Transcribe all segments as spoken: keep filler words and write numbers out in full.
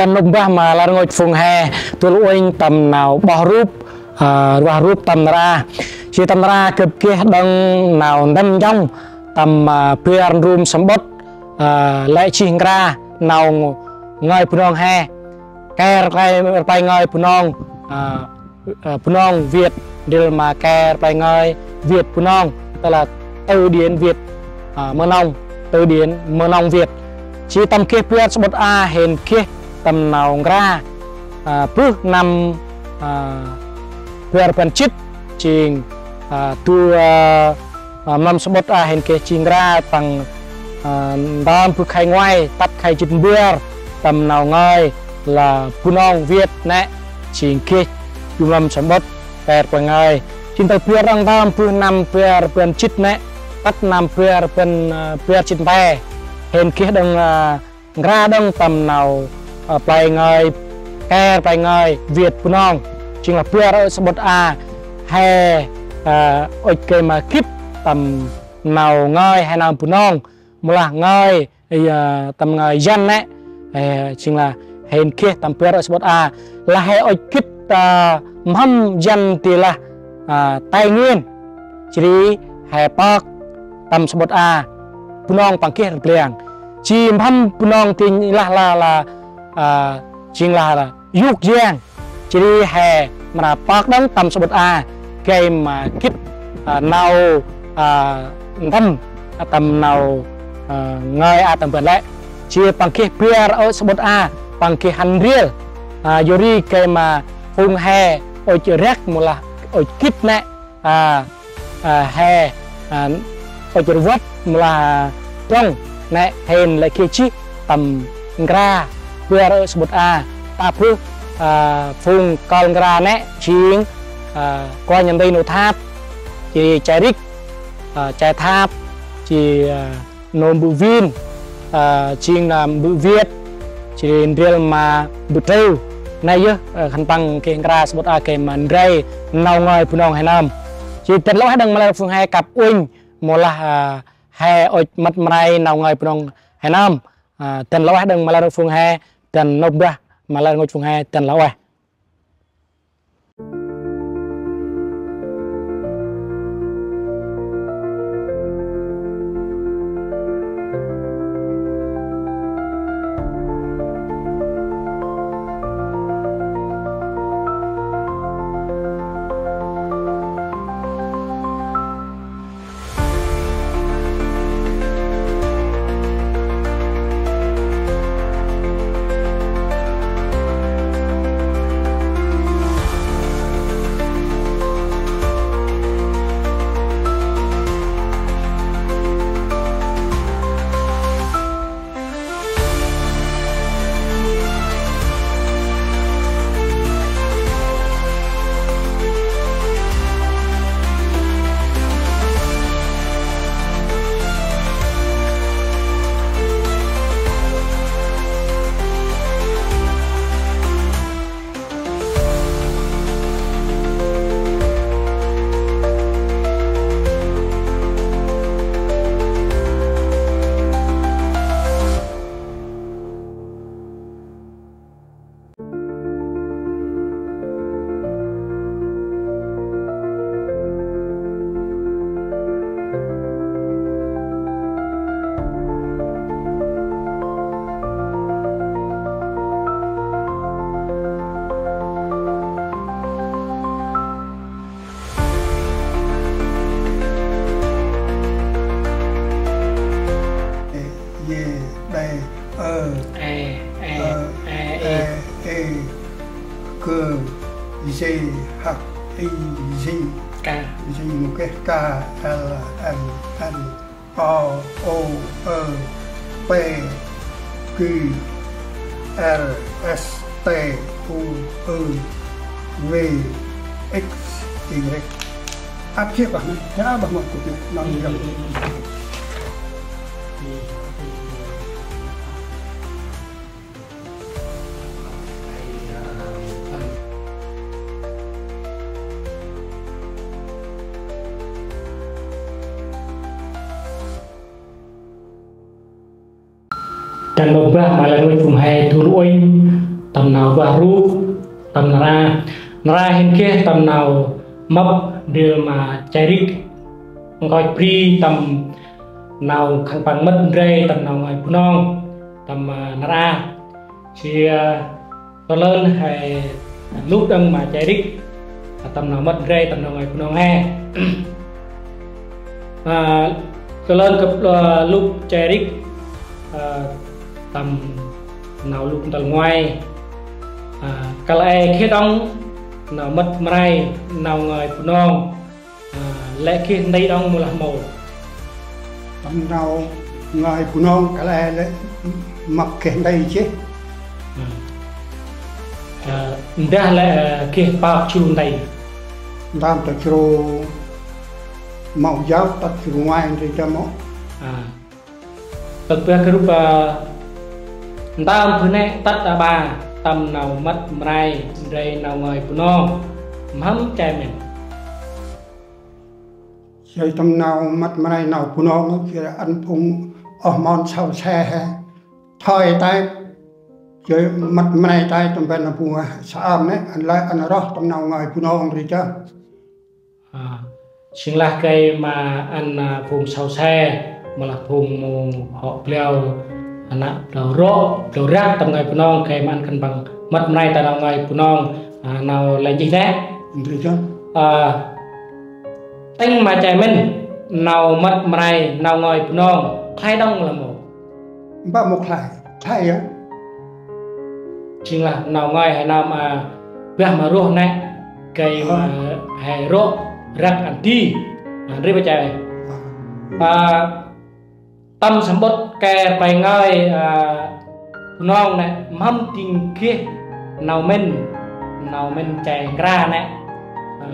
Dăn nôk mbah ma lĕ rngôch phung he, tŭl uănh tâm nau ƀoh rup, a, ruah rup tâm nar aơ. Jêh tâm nar aơ gâp geh đŏng nau ndăm njŏng tâm, a, bar ndrôm samƀŭt, a, lĕ jêh nkra nau ngơi Bunong he. Ker rplay, rplay ngơi Bunong, a, a, Bunong Việt, ndrel ma ker rplay ngơi Việt Bunong, tức là từ điển Việt, a, Mnông, từ điển Mnông Việt. Jêh tâm geh bar samƀŭt a hên geh tâm nau nkra, a, bơh năm, a, bar rbăn jât, jêng, a, du, a, a, mlâm samƀŭt a hên geh jêh nkra păng, a, ntơm bơh khay ngoai tât khay jât bar tâm nau ngơi lah Bunong Việt nĕ, jêng geh du mlâm samƀŭt ker rplay ngơi. Jêng tâl bar đŏng ntơm bơh năm bar rbăn jât nĕ tât năm bar rbăn, a, bar jât pe hên geh đŏng, a, nkra đŏng tâm nau, a, rplay ngơi, ker rplay ngơi Việt Bunong. Jêng lah bar samƀŭt a he, a, ŭch gay ma gĭt tâm nau ngơi he nơm Bunong, mâu lah ngơi, a, tâm ngơi Yuăn nĕ, a, jêng lah hên geh tâm bar samƀŭt a, lah he ŭch gĭt, a, mhâm Yuăn di lah, a, Tây Nguyên. Jêh ri he pơk tâm samƀŭt a Bunong păng geh rblang. Jêh mhâm Bunong di lah, lah, lah, a, jêng lah, lah yôk yang. Jêh ri he mra pơk đŏng tâm samƀŭt a gay ma gĭt, a, nau, a, ntĭm, a, tâm nau, a, ngơi a tâm ban lĕ. Jêh păng geh bar samƀŭt a păng geh hăn ndrel, a, yor ri gay ma phung he ŭch rek mâu lah ŭch gĭt nĕ, a, a, he, a, ŭch rvăt mâu lah trŏng nĕ hên lĕ geh jêh tâm nkra bar samƀŭt a. Ta bơh, a, phung kơl nkra nĕ jêng, a, Kôranh Nti Nô Thap, jêh Chai Rik, a, Chai Thap, jêh, a, nô Mbơ̆ Vin, a, jêng nơm Mbơ̆ Việt, jêh ri ndrel ma Mbơ̆ Trư. Nây yơh, a, khân păng geh nkra samƀŭt a gay ma ndray nau ngơi Bunong he nơm. Jêh dăn lŏ he đŏng ma lĕ rngôch phung he kăp uănh mâu lah, a, he ŭch mât mray nau ngơi Bunong he nơm. A, dăn lŏ he đŏng ma lĕ rngôch phung he, dăn nôk mbah ma lĕ rngôch phung he, dăn lŏ he. Ê, yê, đê, ơ. Ê, ê, ơ, ê, ê, ê, ê, gơ, zê, hăk, ê, zê. Ka. Zê, mâu geh ka, L, N, N, O, O, Ơ, P, Q, R, S, T, U, Ư, V, X, Y. Ăp jêh bah nê, jêh bah mâu gŭ nê, nau jêh. Dăn nôk bah ma lĕ rngôch phung he du uănh tâm nau bah rup, tâm nar aơ. Nar aơ hên geh tâm nau mâp ndrel ma Chai Rik nkoch bri tâm nau khân păng mât ndrel tâm nau ngơi Bunong tâm, ơ, nar aơ. Jêh, ơ, lơn he lŭp đŏng ma Chai Rik tâm nau mât ndrel tâm nau ngơi Bunong he. Ơ, lơn gâp, ơ, lŭp Chai Rik, ơ, tâm nau lŭp tal nguay. Ơ, kăl e geh đŏng nau mât mray nau ngơi Bunong, ơ, lĕ geh nti đŏng mâu lah mâu? Tâm nau ngơi Bunong kăl e lĕ mâp geh nti jêh. Ơ, ndah lĕ, ơ, geh pơk jru nti? Ntơm ta jru mâu jao, tât jru nguay nti jao mâu. Ơ. Tât bơh gâp, ơ, ntơm bơh nĕ tât aƀaơ tâm nau mât mray ndrel nau ngơi Bunong, mhâm Chai mĭn? Jêh tâm nau mât mray nau Bunong, jêh ăn phung oh mon sau se he thoi tay, jêh mât mray tay tâm ban bu sa am nĕ, ăn lơi ăn roh tâm nau ngơi Bunong ri jêh. Ơ, jêng lah gay ma ăn, ơ, phung sau se, mâu lah phung mâu hŏ blau, ană blau rŏ, blau răk tâm ngơi Bunong, gay ma ăn khân păng mât mray ta nau ngơi Bunong, ơ, nau lĕ nchih nĕ. Ndri jơh. Ơ, tĭng ma Chai mĭn, nau mât mray nau ngơi Bunong khlay đŏng lah mâu? Mbă mâu khlay, khlay yơh. Jêng lah nau ngơi he nơm, ơ, bah ma roh nĕ, gay ma he rŏ răk ăn di. Ơ, ndri bơh Chai. Ơ, tâm samƀŭt ke play ngơi, ơ, Bunong nĕ, mhâm tĭng geh nau mĭn, nau mĭn Chai nkra nĕ. Ơ,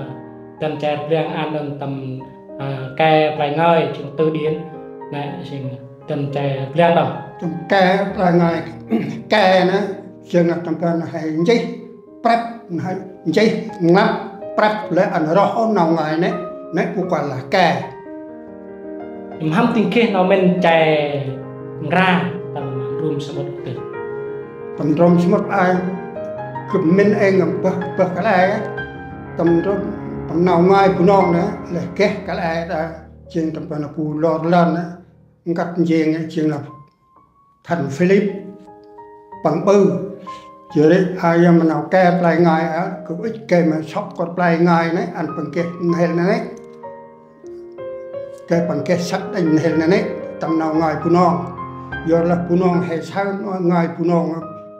dăn Chai rblang ăn đŏng tâm, ơ, ke play ngơi, jêng từ điển nĕ, jêng dăn Chai rblang đŏng. Tâm ke play ngơi, ke nĕ, jêng lah tâm ban he nchih prăp, nchih ngăp prăp lĕ ăn roh nau ngơi nĕ, nĕ bu kuăl lah ke. Mhâm tĭng geh nau mĭn Chai nkra tâm ndrôm samƀŭt tih? Tâm ndrôm samƀŭt ai, gâp mĭn êng bơh, bơh kăl e. Tâm ndrôm, tâm nau ngơi Bunong nĕ, lĕ geh kăl e đa, jêng tâm ban bu lor lăn nĕ, nkăt njêng, jêng lah Thần Philip păng ƀư. Jêh ri, a, ya ma nau ke play ngơi, a, gâp ŭch gay ma sŏk kor play ngơi nĕ, ăn păng geh n'hêl nĕ nĕ. Gay păng geh săk đĕnh n'hêl nĕ nĕ, tâm nau ngơi Bunong. Yor lah Bunong he saơ nau ngơi Bunong,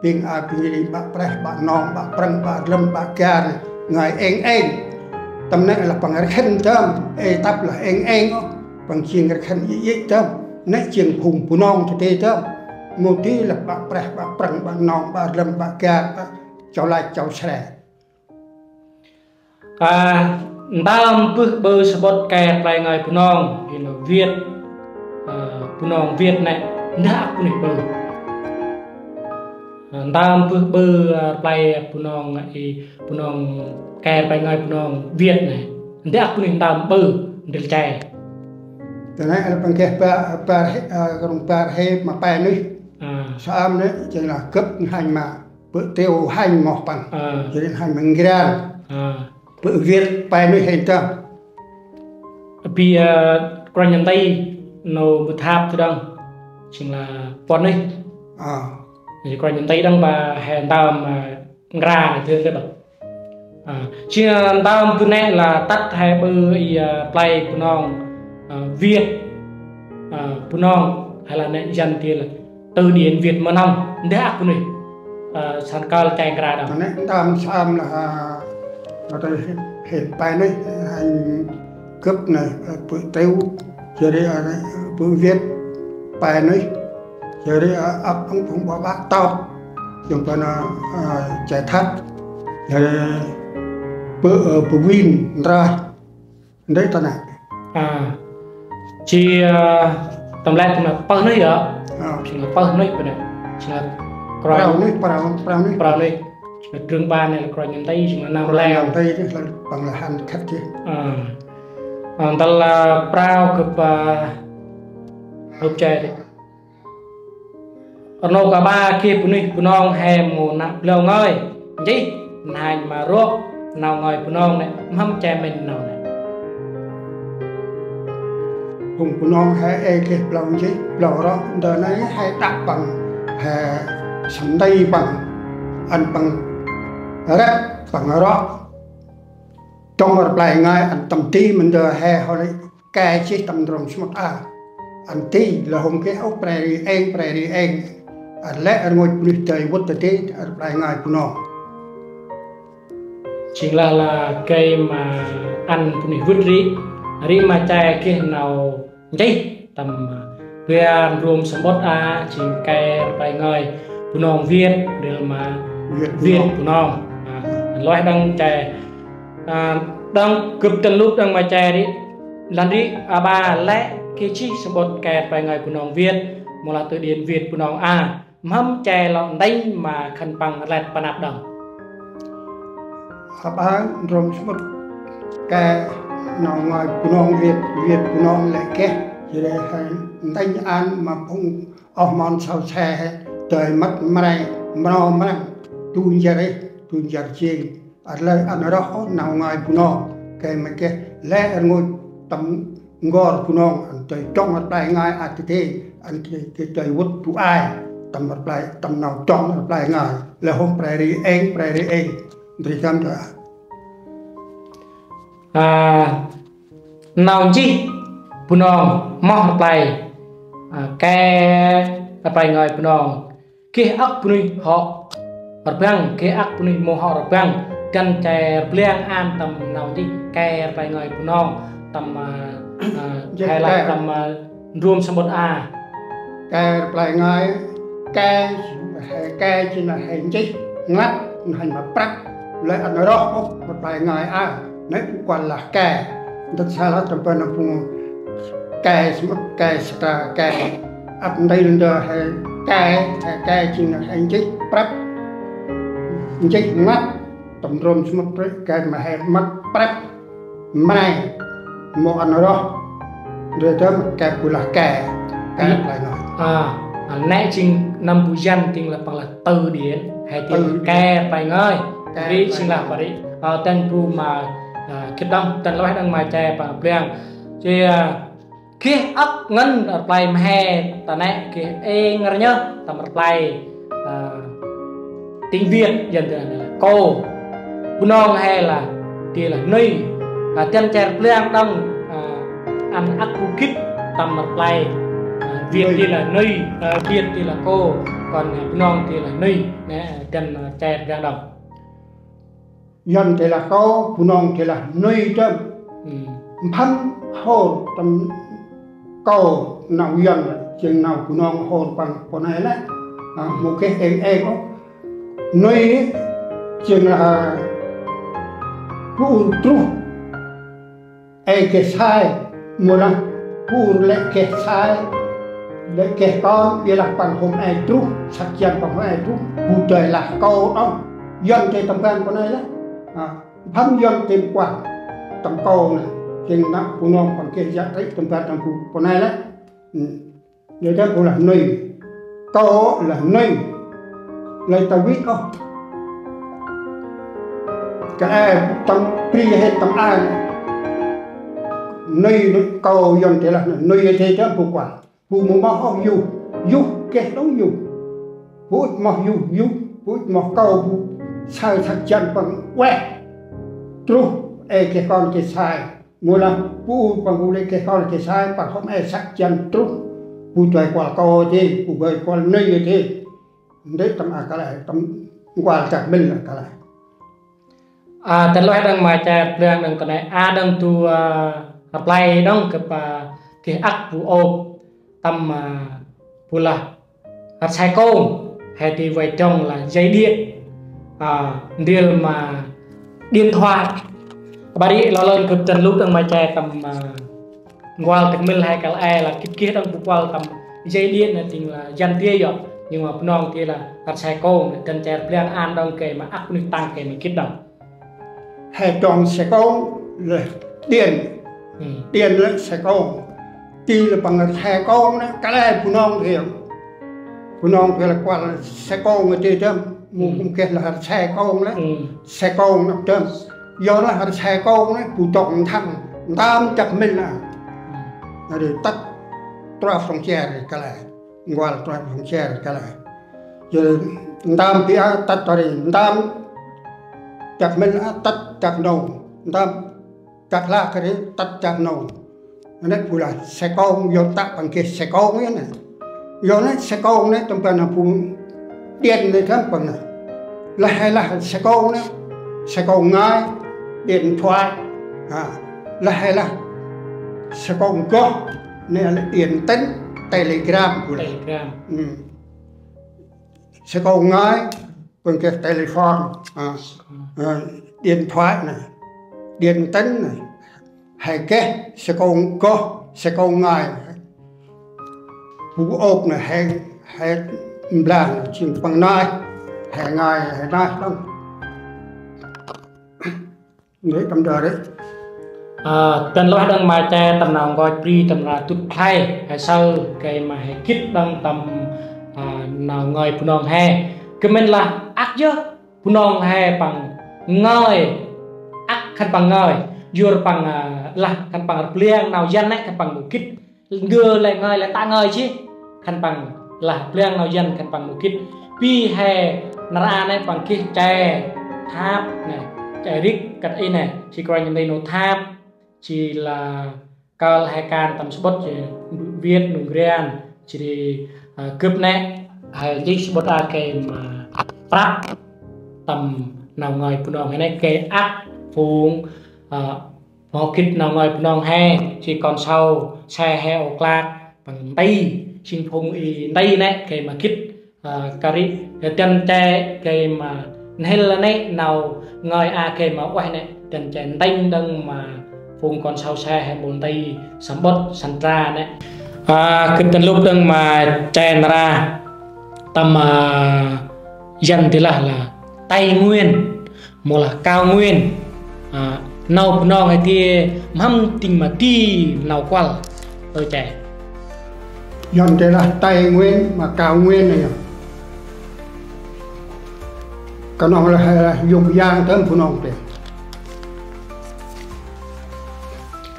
bêng a bêng ri, ƀă preh, ƀă nong, ƀă prăng, ƀă rlâm, ƀă gar, ngơi êng êng. Tâm nĕ lah păng rkhĭn dơm, ê tăp lah êng êng ôh. Păng jêng rkhăn i i dơm, nĕ jêng phung Bunong dadê dơm. Mâu di lah ƀă preh, ƀă prăng, ƀă nong, ƀă rlâm, ƀă gar, ƀă châu lach, châu sre. A, ntơm bơh ƀư samƀŭt ke play ngơi Bunong, you know, Việt, a, Bunong Việt nĕ, ndah ăp bunuyh ƀư. A, ntơm bơh ƀư, a, play Bunong, i, Bunong, ke play ngơi Bunong Việt nĕ. Ndah ăp bunuyh ntơm ƀư, ndrel Chai. Tơ nĕ, a, păng geh ba, ba, a, krŭng bar he ma pe nuyh. A. Sa am nĕ, jêng lah gâp n'hanh ma, bơ̆ têu hanh moh păng. A. Jêh ri n'hanh ma ngran. A. Bơ̆ Việt pe nuyh he ntơm. Bi, a, kruanh nti, nô bơ̆ thap tơ đŏng. Jêng lah puăn nuyh. A. Jêh kruanh nti đŏng ba he ntơm, a, nkra nĕ, tơ, tơ đŏng. A, jêng, a, ntơm bơh nĕ lah tât he ƀư i, a, play Bunong, a, Việt, a, Bunong, hay là nĕ jăn di lah từ điển Việt mơnăm, ndah ăp bunuyh, a, săn kơl Chai nkra đŏng. Nĕ ntơm sa am lah, a, nô tơ he, he play nuyh, hanh gâp nĕ, a, bơ̆ têu, jêh ri, a, bơ̆ Việt, pe nuyh, jêh ri, a, ăp ŏng phung ƀă ƀă tâp, jêng păng, a, a, Chai Thăp, jêh ri bơ̆, a, bơ̆ Win ntrah, ndri tơ nĕ. A, jêh, a, tâm lĕ tâm lĕ pơh nuyh yơh. A. Jêng lah pơh nuyh bơh nĕ. Jêng lah kruanh. Prao nuyh, prao, prao nuyh. Prao nuyh. Jêng lah drưng ban nĕ lah kruanh nti, jêng lah năm leo. Kruanh nti nuyh lah păng lah hăn khât jêh. A. A, ntơl, a, prao gâp, a, hôp Chai ri. Rnôk aƀaơ geh bunuyh Bunong he mâu năl blao ngơi nchih, n'hanh ma rô̆ nau ngơi Bunong nê, mhâm che mĭn nau nê? Phung Bunong he ê geh blao nchih, blao rô̆, ndơ nê he đăp păng, he săm nti păng, ăn păng rĕp păng rô̆. Trong rplay ngơi ăn tâm ti mĭn ndơ he hŏ lĕ ke jêh tâm ndrom sămƀŭt a. Ăn ti lah hôm geh ôh pre ri êng, pre ri êng. Ăn lĕ rngôch bunuyh dơi vât ta ti rplay ngơi Bunong. Jêng lah lah gay ma ăn bunuyh vât ri, ri ma che geh nau nchih tâm, a, bar ndrom sămƀŭt a, jêng ke rplay ngơi Bunong Việt, ndrel ma Việt Việt Bunong. Bunong. A, ăn lôh đăng che, a, đăng gâp tăn lŭp đăng ma che ri, lăn ri aƀaơ lĕ geh jêh sămƀŭt ke rplay ngơi Bunong Việt, mâu lah từ điển Việt Bunong a. Mhâm che lŏ nti ma khân păng rlet panăp đŏng? Aƀaơ ndrom sămƀŭt ke nau ngơi Bunong Việt, Việt Bunong lĕ geh, jêh ri he nti ăn ma phung oh mon sau se he, dơi mât mre, mro mrăng, du njar ri, du njar jêng. Ăn lơi ăn roh ôh nau ngơi Bunong, ke ma geh lĕ rngôch tâm n'gor Bunong, ăn dơi trong rplay ngơi a ti ti, ăn geh, geh dơi vât du ai tâm rplay, tâm nau trong rplay ngơi, lĕ hôm pre ri êng, pre ri êng, ndri tâm dơ. A, nau nchih Bunong moh rplay, a, ke rplay ngơi Bunong. Geh âk bunuyh hŏ rbăng, geh âk bunuyh mâu hŏ rbăng, dăn che rbliang ăn tâm nau nchih ke rplay ngơi Bunong tâm, a, a, nchih he lah ke. Tâm, a, ndrom sămƀŭt a. Ke rplay ngơi, ke, he ke jêng lah he nchih, nglăp, n'hanh ma prăp, lĕ ăn roh ôh rplay ngơi a. Nê bu kuăl lah ke. Ntŭk sa lah tâm ban phung ke sămƀŭt, ke sătra, ke ăp ntil ndơ he ke, he ke jêng he nchih prăp, nchih măt, tâm ndrom sămƀŭt prăp, ke ma he măt prăp, mre, mâu ăn roh. Ndơ dơm ke bu lah ke, ke rplay ngơi. A, a, nê jêng năm bu jăn tĭng lah păng lah từ điển, he tĭng từ điển. Ke rplay ngơi. Ke ri rplay jêng lah ngơi. Pă ri. A, tăn bu ma, a, gĭt đŏng, tăn lôh đăng ma che păng rbliang. Jêh, a, geh âk ngăn rplay mhe ta nê geh êng rnhơh tâm rplay, a, tiếng Việt, Yuăn ta nê cô. Bunong he lah, ti lah nuih. A, dăn che rbliang đŏng, a, ăn âk bu gĭt tâm rplay, a, Việt nuih. Ti lah nuih, a, Việt ti lah cô, còn, a, Bunong ti lah nuih. Nê, dăn, a, che rbliang đŏng. Yuăn ti lah cô, Bunong ti lah nuih dơm. Mpăn hôr tâm cô nau Yuăn, jêng nau Bunong hôr păng pô nê lĕ. A, mâu geh êng êng ôh. Nuih jêng lah bu ur truh. Ê geh sai, mâu lah bu ur lĕ geh sai, lĕ geh kon, ƀiălah păng hôm ê truh, săk jăn păng hôm ê truh, bu dơi lah cô đŏng. Yuăn ti tâm ban pô nê lĕ. A, mpăn Yuăn ti kuăl tâm cô nê, jêng nau Bunong păng geh yă trĭ tâm ban tâm bu pô nê lĕ. Ư. Ndơ dơm bu lah nuih. Cô lah nuih. Lơi ta vĭt ôh. Kăl e tâm bri hên tâm an. Nuih, nuih, cô Yuăn ti lah nuih, nuih ti dơm bu kuăl. Bu mâu moh ôh yuh. Yuh, geh đŏng yuh. Bu ŭch moh yuh, yuh. Bu ŭch moh cô bu saơ săk jăn păng ueh. Truh, ê geh kon geh sai. Mâu lah bu ur păng bu lĕ geh kon geh sai, păng hôm ê săk jăn truh. Bu dơi kuăl cô ti, bu dơi kuăl nuih ti. Ndri tâm a kăl e, tâm n'gual dak mĭn a kăl e. A, tăn lôh đăng ma che rbliang đăng ta nê, a, đăng du, a, rplay đŏng gâp, a, geh âk bu ôp tâm, a, bu lah rse kông, he ti vay trong lah dây điện, a, ndrel ma điện thoại. Bari lơ lơn gâp tăn lŭp đăng ma che tâm, a, n'gual dak mĭn he kăl e lah gĭt geh đŏng bu kuăl tâm dây điện nê tĭng lah jăn dê yơh. Nhưng mà Bunong ti lah rse kông, dăn che rbliang ăn đŏng gay ma âk bunuyh tăng gay ma gĭt đŏng. He trong xe công là điện. Ư. Điện là xe công. Ti là păng xe công nê, kăl e Bunong thiêng. Bunong geh lah kuăl Sê Kông a dê dơm. Mâu hôm geh lah Sê Kông lĕ. Sê Kông năp dơm. Yor lah Sê Kông lĕ bu dŏng nthăng ntơm Dak Mil a. Ri tât Trois Frontières kăl e. Nkuăl Trois Frontières kăl e. Yor ntơm bi a tât ri ntơm Dak Mil a tât Dak Nông. Ntơm Dak Lak ri tât Dak Nông. Nê bu lah Sê Kông, yor tă păng geh Sê Kông yơh nê. Yor nê Sê Kông nê tâm ban bu điện nê dơm păng nê. Lah he lah Sê Kông nê, Sê Kông ngơi, điện thoại. Ha. Lah he lah Sê Kông goh nê là điện tín, telegram bu lah. Telegram. Sê Kông ngơi, păng geh téléphone, à, à, điện thoại nê, điện tín nê, he geh Sê Kông goh, Sê Kông ngơi. Bu ôp nê, he, he mblang, jêng păng nai, he ngơi, he nai đŏng. Nê tâm đa ri. Ơ, dăn lôh đŏng ma che tâm nau ngơi bri tâm nau dŭt khlay, he saơ, gay ma he gĭt đŏng tâm, ơ, nau ngơi Bunong he. Gâp mĭn lah ăt yơh Bunong he păng ngơi, ăt khân păng ngơi, yor păng, ơ, lah khân păng rbliăng nau Yuăn nê khân păng mâu gĭt. Ndơ lĕ ngơi lĕ tă ngơi jêh. Khân păng lah pliăng nau Yuăn khân păng mâu gĭt. Bi he nar a nê păng geh che thap nê, che rik kơt i nê, jêh kôranh nti nô thap, jêh lah kơl he kan tâm sƀŭt jêh Việt Nung Rian, jêh ri, ơ, gâp nê, he jêh sƀŭt a gay ma prăp tâm nau ngơi Bunong he nê gay ăt phung, ơ, Mâu gĭt nau ngơi Bunong he, jêh kon sau, se he ô klak, păng nti, jêng phung i nti nê, gay ma gĭt, ơ, kari, dăn che gay ma nhêl nê, nau ngơi a gay ma ueh nê, dăn che ntĭnh đŏng ma phung kon sau se he mâu nti, săm bŭt, săn tra nê. Ơ, gĭt dăn lŭp đŏng ma che nra, tâm, ơ, Yuăn di lah là Tây Nguyên. Mâu lah Cao Nguyên. À, nau Bunong he di mhâm tĭng ma di nau kuăl. Ơ che. Yuăn di lah Tây Nguyên ma Cao Nguyên nê. Knŏng lah, lah Yôk Yang dơm Bunong di.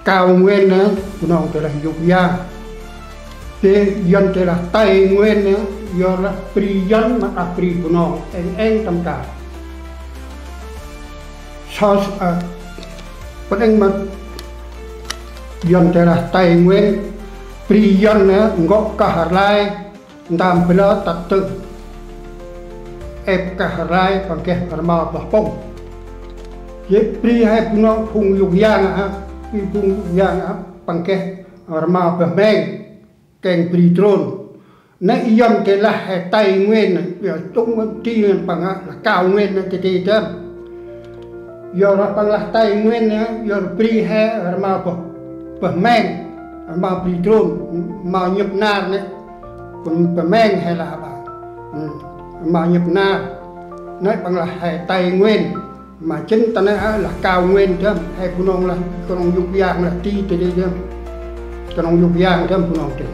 Cao Nguyên nê, Bunong di lah Yôk Yang. Di Yuăn di lah Tây Nguyên nê, yor lah bri Yuăn ma đah bri Bunong, êng êng tâm ka. Sos, ơ, păng êng ma Yuăn di lah Tây Nguyên, bri Yuăn nê, ngŏ kah rlai, ntơm bri lơ tât tơ̆. Êp kah rlai păng geh rmao bơh pŭng. Yê bri he Bunong phung Yôk Yang a, bri phung Yôk Yang a, păng geh rmao bơh meng, keng bri trôn. Nê Yuăn di lah he Tây Nguyên, yor tŭng ma di păng a, lah Cao Nguyên nê di di dơm. Yor lah păng lah Tây Nguyên nê, yor bri he rmao bơh, bơh meng, rmao bri trôn, rmao nhŭp nar nê. Păng bơh meng he lah ba. Rmao nhŭp nar. Nê păng lah he Tây Nguyên. Ma jêh ta nê a lah Cao Nguyên dơm, he Bunong lah, Bunong Yôk Yang lah, di di di dơm. Bunong Yôk Yang dơm Bunong di.